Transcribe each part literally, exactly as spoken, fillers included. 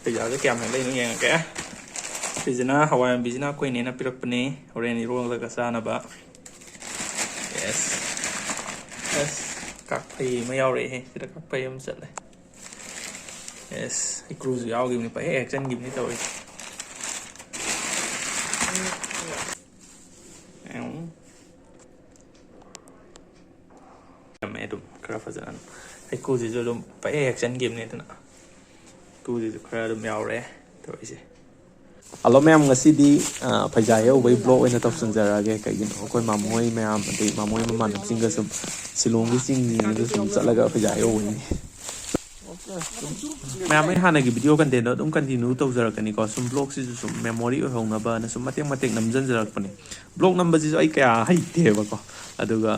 ꯐꯩꯖꯥꯁꯦ ꯀꯌꯥꯝ ꯍꯦꯛ ꯂꯩꯅꯣ ꯌꯦꯡꯉꯒꯦ꯫ ꯁꯤꯁꯤꯅ ꯍꯋꯥꯏ ꯃꯨꯕꯤꯁꯤꯅ ꯑꯩꯈꯣꯏ ꯏꯅꯦꯅ ꯄꯤꯔꯛꯄꯅꯤ, ꯍꯣꯔꯦꯟ ꯏꯔꯣꯜꯂꯒ ꯆꯥꯅꯕ꯫ Yes꯫ ꯑꯁ, ꯀꯥꯛꯐꯩ ꯑꯃ ꯌꯥꯎꯔꯛꯑꯦ꯫ ꯁꯤꯗ ꯀꯥꯛꯐꯩ ꯑꯃ ꯆꯠꯂꯦ꯫ Yes꯫ ꯏꯀ꯭ꯔꯨꯁꯨ ꯌꯥꯎꯈꯤꯕꯅꯤ, ꯄꯪꯍꯦꯛ ꯍꯦꯛꯆꯟꯈꯤꯕꯅꯤ ꯇꯧꯔꯤꯁꯦ꯫ ꯌꯥꯝꯃꯦ ꯑꯗꯨꯝ ꯈꯔ ꯐꯖꯅ꯫ ꯍꯩꯀ꯭ꯔꯨꯁꯤꯁꯨ ꯑꯗꯨꯝ ꯄꯪꯍꯦꯛ ꯍꯦꯛꯆꯟꯈꯤꯕꯅꯤ ꯑꯗꯨꯅ꯫ ꯍꯩꯀ꯭ꯔꯨꯁꯤꯁꯨ ꯈꯔ ꯑꯗꯨꯝ ꯌꯥꯎꯔꯦ ꯇꯧꯔꯤꯁꯦ꯫ ꯍꯜꯂꯣ ꯃꯌꯥꯝ, ꯉꯁꯤꯗꯤ, ꯑ, ꯐꯩꯖꯥ ꯍꯦꯛꯎꯕꯒꯤ vlog ꯑꯣꯏꯅ ꯇꯧꯁꯤꯟꯖꯔꯛꯑꯒꯦ꯫ ꯀꯩꯒꯤꯅꯣ, ꯑꯩꯈꯣꯏ ꯃꯥꯃꯣ ꯍꯣꯏ ꯃꯌꯥꯝ, ꯑꯗꯩ ꯃꯥꯃꯣ ꯍꯣꯏ ꯃꯃꯥꯟꯅꯕꯁꯤꯡꯒ ꯁꯨꯝ ꯁꯤꯂꯣꯡꯒꯤ ꯆꯤꯡ ꯌꯦꯡꯉꯒ ꯁꯨꯝ ꯆꯠꯂꯒ ꯐꯩꯖꯥ ꯍꯦꯛꯎꯕꯅꯤ꯫ ꯃꯌꯥꯝ, ꯑꯩ ꯍꯥꯟꯅꯒꯤ video content ꯗꯣ ꯑꯗꯨꯝ continue ꯇꯧꯖꯔꯛꯀꯅꯤꯀꯣ꯫ ꯁꯨꯝ vlog ꯁꯤꯁꯨ ꯁꯨꯝ memory ꯑꯣꯏꯍꯧꯅꯕꯅ ꯁꯨꯝ ꯃꯇꯦꯛ ꯃꯇꯦꯛ ꯅꯝꯖꯟꯖꯔꯛꯄꯅꯦ꯫ Vlog ꯅꯝꯕꯁꯤꯁꯨ ꯑꯩ ꯀꯌꯥ ꯍꯩꯇꯦꯕꯀꯣ꯫ ꯑꯗꯨꯒ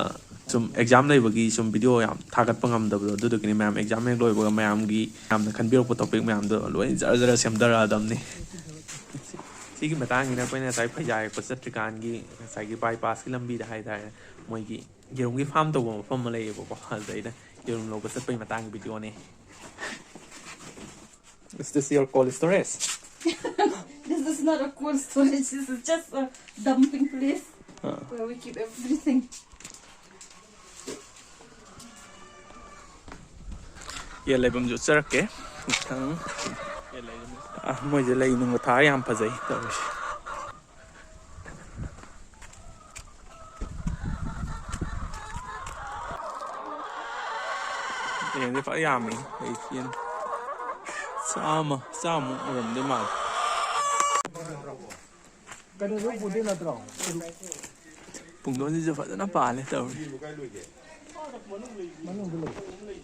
ꯁꯨꯝ exam ꯂꯩꯕꯒꯤ ꯁꯨꯝ video ꯌꯥꯝ ꯊꯥꯒꯠꯄ ꯉꯝꯗꯕꯗꯣ, ꯑꯗꯨꯗꯨꯒꯤꯅꯤ꯫ ꯃꯌꯥꯝ, exam ꯍꯦꯛ ꯂꯣꯏꯕꯒ ꯃꯌꯥꯝꯒꯤ, ꯃꯌꯥꯝꯅ ꯈꯟꯕꯤꯔꯛꯄ topic ꯃꯌꯥꯝꯗꯣ ꯂꯣꯏ ꯖꯔ ꯖꯔ ꯁꯦꯝꯗꯔꯛꯑꯗꯕꯅꯤ꯫ ꯁꯤꯒꯤ ꯃꯇꯥꯡꯁꯤꯅ ꯑꯩꯈꯣꯏꯅ ꯉꯁꯥꯏ ꯐꯩꯖꯥ ꯍꯦꯛꯄ ꯆꯠꯇ꯭ꯔꯤꯀꯥꯟꯒꯤ ꯉꯁꯥꯏꯒꯤ bypass ꯀꯤ ꯂꯝꯕꯤꯗ ꯍꯥꯏꯇꯥꯔꯦ, ꯃꯣꯏꯒꯤ ꯌꯦꯔꯨꯝꯒꯤ farm ꯇꯧꯕ ꯃꯐꯝ ꯑꯃ ꯂꯩꯌꯦꯕꯀꯣ꯫ ꯑꯗꯨꯗꯩꯗ ꯌꯦꯔꯨꯝ ꯂꯧꯕ ꯆꯠꯄꯒꯤ ꯃꯇꯥꯡꯒꯤ video ꯅꯦ꯫ Is this your cold storage? This is not a cold storage, this is just a dumping place, ah. Where we keep everything. ꯌꯦꯟ ꯂꯩꯐꯝꯁꯨ ꯆꯠꯆꯔꯛꯀꯦ ꯃꯊꯪ꯫ ꯑ, ꯃꯣꯏꯁꯦ ꯂꯩ ꯅꯨꯡꯒ ꯊꯥꯔ ꯌꯥꯝ ꯐꯖꯩ ꯇꯧꯔꯤꯁꯦ꯫ ꯌꯦꯟꯁꯦ ꯐꯖ ꯌꯥꯝꯃꯤ꯫ ꯑꯩ ꯌꯦꯟ ꯆꯥꯝꯃ, ꯆꯥꯝꯃꯨꯛ ꯑꯣꯏꯔꯝꯗꯣꯏ ꯃꯥꯜꯂꯦ꯫ ꯀꯩꯅꯣꯗꯣ ꯄꯨꯗꯣꯏ ꯅꯠꯇ꯭ꯔꯣ? ꯄꯨꯡꯗꯣꯟꯁꯤꯁꯨ ꯐꯖꯅ ꯄꯥꯜꯂꯦ ꯇꯧꯔꯤ꯫ ꯃꯅꯨꯡꯗ ꯂꯩ꯫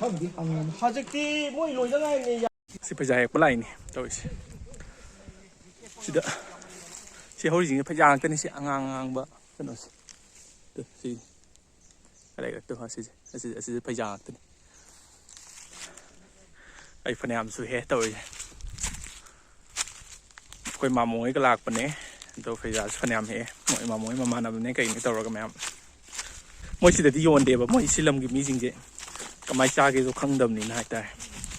ꯈꯪꯗꯦ, ꯍꯪꯉꯨꯅꯦ꯫ ꯍꯧꯖꯤꯛꯇꯤ ꯃꯣꯏ ꯂꯣꯏꯗ ꯉꯥꯏꯔꯤꯅꯦ꯫ ꯁꯤ ꯐꯩꯖꯥ ꯍꯦꯛꯄ ꯂꯥꯛꯏꯅꯦ ꯇꯧꯔꯤꯁꯦ꯫ ꯁꯤꯗ ꯁꯤ ꯍꯧꯔꯤꯁꯤꯡꯁꯦ ꯐꯩꯖꯥ ꯉꯥꯛꯇꯅꯤ꯫ ꯁꯤ ꯑꯉꯥꯡ ꯑꯉꯥꯡꯕ ꯀꯩꯅꯣꯁꯦ꯫ ꯇꯨ, ꯁꯤ ꯂꯩꯔꯦ꯫ ꯇꯨ, ꯑꯁꯤꯁꯦ, ꯑꯁꯤꯁꯦ, ꯑꯁꯤꯁꯦ ꯐꯩꯖꯥ ꯉꯥꯛꯇꯅꯤ꯫ ꯑꯩ ꯐꯅꯌꯥꯝꯁꯨ ꯍꯦꯛ ꯇꯧꯔꯤꯁꯦ꯫ ꯑꯩꯈꯣꯏ ꯃꯥꯃꯣ ꯍꯣꯏꯒ ꯂꯥꯛꯄꯅꯦ꯫ ꯑꯗꯣ ꯐꯩꯖꯥꯁꯨ ꯐꯅꯌꯥꯝ ꯍꯦꯛꯑꯦ꯫ ꯃꯣꯏ ꯃꯥꯃꯣ ꯍꯣꯏ ꯃꯃꯥꯟꯅꯕꯅꯦ ꯀꯩꯅꯦ ꯇꯧꯔꯒ ꯃꯌꯥꯝ꯫ ꯃꯣꯏ ꯁꯤꯗꯗꯤ ꯌꯣꯟꯗꯦꯕ, ꯃꯣꯏ ꯁꯤ ꯂꯝꯒꯤ ꯃꯤꯁꯤꯡꯁꯦ꯫ ꯀꯃꯥꯏꯅ ꯆꯥꯒꯦꯁꯨ ꯈꯪꯗꯕꯅꯤꯅ ꯍꯥꯏꯇꯥꯔꯦ꯫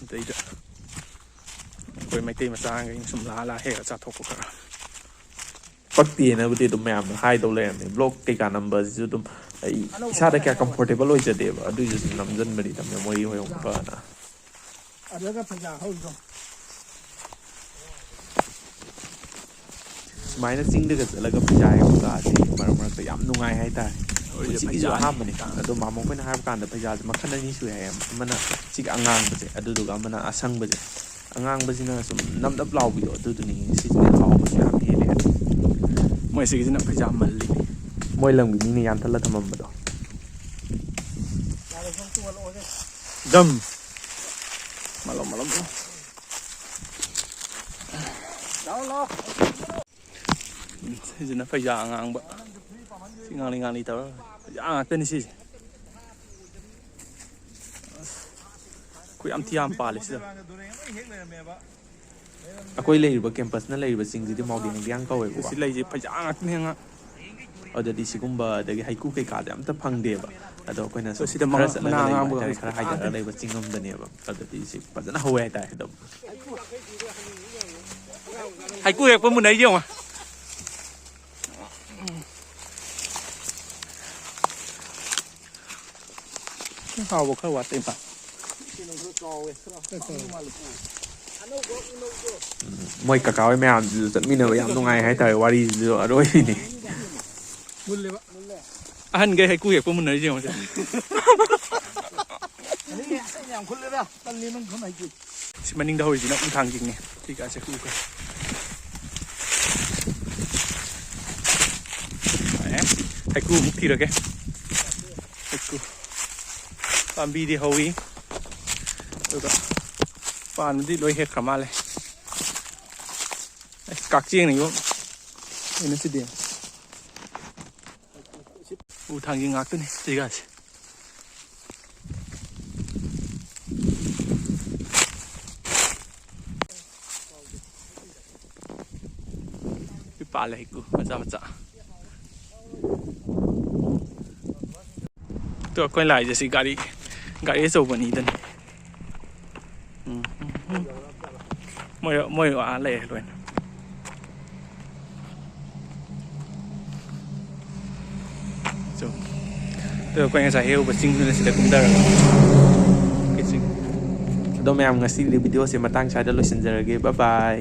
ꯑꯗꯩꯗ ꯑꯩꯈꯣꯏ ꯃꯩꯇꯩ ꯃꯆꯥꯈꯩꯅ ꯁꯨꯝ ꯂꯥꯛꯑ ꯂꯥꯛꯑ ꯍꯦꯛꯑ ꯆꯥꯊꯣꯛꯄ ꯈꯔ꯫ ꯄꯛꯇꯦꯅꯕꯨꯗꯤ ꯑꯗꯨꯝ ꯃꯌꯥꯝꯅ ꯍꯥꯏꯗꯧ ꯂꯩꯔꯝꯅꯤ꯫ ꯕ꯭ꯂꯣꯛ ꯀꯩꯀꯥ ꯅꯝꯕꯁꯤꯁꯨ ꯑꯗꯨꯝ ꯑꯩ ꯏꯁꯥꯗ ꯀꯌꯥ ꯀꯝꯐꯣꯔꯇꯦꯕꯜ ꯑꯣꯏꯖꯗꯦꯕ, ꯑꯗꯨꯏꯁꯨ ꯁꯨꯝ ꯅꯝꯖꯟꯕꯅꯤꯗ ꯃꯦꯃꯣꯔꯤ ꯑꯣꯏꯍꯧꯅꯕꯅ꯫ ꯑꯗꯨꯒ ꯐꯩꯖꯥ ꯍꯧꯔꯤꯗꯣ꯫ ꯁꯨꯃꯥꯏꯅ ꯆꯤꯡꯗꯒ ꯆꯠꯂꯒ ꯐꯩꯖꯥ ꯍꯦꯛꯄ ꯀꯥꯁꯦ ꯃꯔꯛ ꯃꯔꯛꯇ ꯌꯥꯝ ꯅꯨꯡꯉꯥꯏ ꯍꯥꯏꯇꯥꯔꯦ꯫ ꯍꯧꯖꯤꯛ ꯄꯨꯟꯁꯤꯒꯤꯁꯨ ꯐꯩꯖꯥ ꯑꯍꯥꯟꯕꯅꯤ꯫ ꯑꯗꯣ ꯃꯥꯃꯣ ꯑꯩꯈꯣꯏꯅ ꯍꯥꯏꯕ ꯀꯥꯟꯗ ꯐꯩꯖꯥꯁꯦ ꯃꯈꯜ ꯑꯅꯤ ꯁꯨꯏ ꯍꯥꯏꯌꯦ꯫ ꯑꯃꯅ ꯁꯤꯒꯤ ꯑꯉꯥꯡꯕꯁꯦ, ꯑꯗꯨꯗꯨꯒ ꯑꯃꯅ ꯑꯁꯪꯕꯁꯦ꯫ ꯑꯉꯥꯡꯕꯁꯤꯅ ꯁꯨꯝ ꯅꯞ ꯅꯞ ꯂꯥꯎꯕꯤꯗꯣ, ꯑꯗꯨꯗꯨꯅꯤ ꯁꯤꯁꯤꯅ ꯍꯥꯎꯕꯁꯨ ꯌꯥꯝ ꯍꯦꯜꯂꯦ꯫ ꯃꯣꯏ ꯁꯤꯒꯤꯁꯤꯅ ꯐꯩꯖꯥ ꯃꯜꯂꯤꯅꯤ꯫ ꯃꯣꯏ ꯂꯝꯒꯤ ꯃꯤꯅ ꯌꯥꯟꯊꯠꯂ ꯊꯝꯃꯝꯕꯗꯣ꯫ ꯗꯝ꯫ ꯃꯥꯜꯂꯣ, ꯃꯥꯜꯂꯣ, ꯃꯥꯜꯂꯣ꯫ ꯁꯤꯁꯤꯅ ꯐꯩꯖꯥ ꯑꯉꯥꯡꯕ꯫ ꯁꯤ ꯉꯥꯡꯂꯤ ꯉꯥꯡꯂꯤ ꯇꯧꯔ ꯐꯩꯖꯥ ꯉꯥꯛꯇꯅꯤ ꯁꯤꯁꯦ꯫ ꯑꯁ, ꯑꯩꯈꯣꯏ ꯌꯥꯝ ꯊꯤ ꯌꯥꯝ ꯄꯥꯜꯂꯦ ꯁꯤꯗ꯫ ꯑꯩꯈꯣꯏ ꯂꯩꯔꯤꯕ ꯀꯦꯝꯄꯁꯅ ꯂꯩꯔꯤꯕ ꯆꯤꯡꯁꯤꯗꯤ ꯃꯥꯎꯗꯤ ꯍꯪꯗꯤꯌꯥꯡ ꯀꯧꯋꯦꯕꯀꯣ꯫ ꯁꯤ ꯂꯩꯁꯦ ꯐꯩꯖꯥ ꯉꯥꯛꯇꯅꯦ ꯑꯉꯥꯡ꯫ ꯑꯗꯨꯗꯗꯤ ꯁꯤꯒꯨꯝꯕ ꯑꯗꯒꯤ ꯍꯩꯀꯨ ꯀꯩꯀꯥꯗꯤ ꯑꯝꯇ ꯐꯪꯗꯦꯕ꯫ ꯑꯗꯣ ꯑꯩꯈꯣꯏꯅ ꯁꯨꯝ ꯁꯤꯗ ꯈꯔ ꯃꯅꯥ ꯆꯠꯂꯒ ꯂꯩꯕ ꯑꯉꯥꯡꯕꯒ ꯍꯥꯏꯇꯥꯔꯦ, ꯍꯧꯖꯤꯛ ꯈꯔ ꯍꯥꯏꯊꯔꯒ ꯂꯩꯕ ꯆꯤꯡ ꯑꯃꯗꯅꯦꯕ꯫ ꯑꯗꯨꯗꯗꯤ ꯁꯤ ꯐꯖꯅ ꯍꯧꯋꯦ ꯍꯥꯏꯇꯥꯔꯦ ꯑꯗꯨꯝ꯫ ꯍꯩꯀꯨ ꯍꯦꯛꯄ ꯃꯨꯟꯅꯩꯁꯦ ꯌꯦꯡꯉꯣ꯫ ꯍꯥꯎꯕ ꯈꯔ ꯋꯥꯠꯇꯦ ꯏꯝꯐꯥꯜ꯫ ꯃꯣꯏ ꯀꯀꯥ ꯍꯣꯏ ꯃꯌꯥꯝꯁꯤꯁꯨ ꯆꯠꯃꯤꯟꯅꯕ ꯌꯥꯝ ꯅꯨꯡꯉꯥꯏ ꯍꯥꯏꯇꯥꯔꯦ꯫ ꯋꯥꯔꯤꯁꯤꯁꯨ ꯑꯔꯣꯏꯕꯤꯅꯤ꯫ ꯑꯍꯟꯈꯩ ꯍꯩꯀꯨ ꯍꯦꯛꯄ ꯃꯨꯟꯅꯔꯤꯁꯦ ꯌꯦꯡꯉꯣꯁꯦ꯫ ꯌꯥꯝ ꯈꯨꯜꯂꯦꯗ꯫ ꯇꯜꯂꯤ ꯅꯪ ꯈꯝ ꯍꯩꯀꯨ꯫ ꯁꯤ ꯃꯅꯤꯡꯗ ꯍꯧꯔꯤꯁꯤꯅ ꯎ ꯊꯥꯡꯖꯤꯡꯅꯦ꯫ ꯁꯤ ꯀꯥꯁꯦ ꯎ ꯀꯥ-, ꯑꯦ, ꯍꯩꯀ꯭ꯔꯨ ꯑꯃꯨꯛ ꯊꯤꯔꯒꯦ꯫ ꯍꯩꯀ꯭ꯔꯨ꯫ ꯄꯥꯝꯕꯤꯗꯤ ꯍꯧꯋꯤ꯫ ꯑꯗꯨꯒ ꯄꯥꯟꯕꯗꯤ ꯂꯣꯏ ꯍꯦꯛꯈ꯭ꯔ ꯃꯥꯜꯂꯦ꯫ ꯑꯁ, ꯀꯛꯆꯦꯡꯅ ꯌꯣꯝ-, ꯀꯩꯅꯣ ꯁꯤꯗꯤ꯫ ꯎ ꯊꯥꯡꯖꯤꯡ ꯉꯥꯛꯇꯅꯤ ꯁꯤꯒꯥꯁꯦ꯫ ꯁꯤ ꯄꯥꯜꯂꯦ ꯍꯩꯀꯨ ꯃꯆꯥ ꯃꯆꯥ꯫ ꯑꯗꯣ ꯑꯩꯈꯣꯏ ꯂꯥꯛꯏꯁꯦ ꯁꯤ ꯒꯥꯔꯤ ꯒꯥꯔꯤ ꯑꯆꯧꯕꯅꯤꯗꯅ꯫ ꯎꯝ, ꯎꯝ, ꯎꯝ꯫ ꯃꯣꯏ, ꯃꯣꯏ ꯑꯥ ꯂꯩꯔꯦ ꯂꯣꯏꯅ꯫ So, ꯑꯗꯣ ꯑꯩꯈꯣꯏ ꯉꯁꯥꯏ ꯍꯦꯛꯎꯕ ꯆꯤꯡꯗꯨꯅ ꯁꯤꯗ ꯀꯨꯝꯊꯔꯒ ꯆꯤꯡ꯫ ꯑꯗꯣ ꯃꯌꯥꯝ, ꯉꯁꯤꯒꯤ ꯚꯤꯗꯤꯑꯣꯁꯦ ꯃꯇꯥꯡ ꯁ꯭ꯋꯥꯏꯗ ꯂꯣꯏꯁꯤꯟꯖꯔꯒꯦ꯫ Bye bye꯫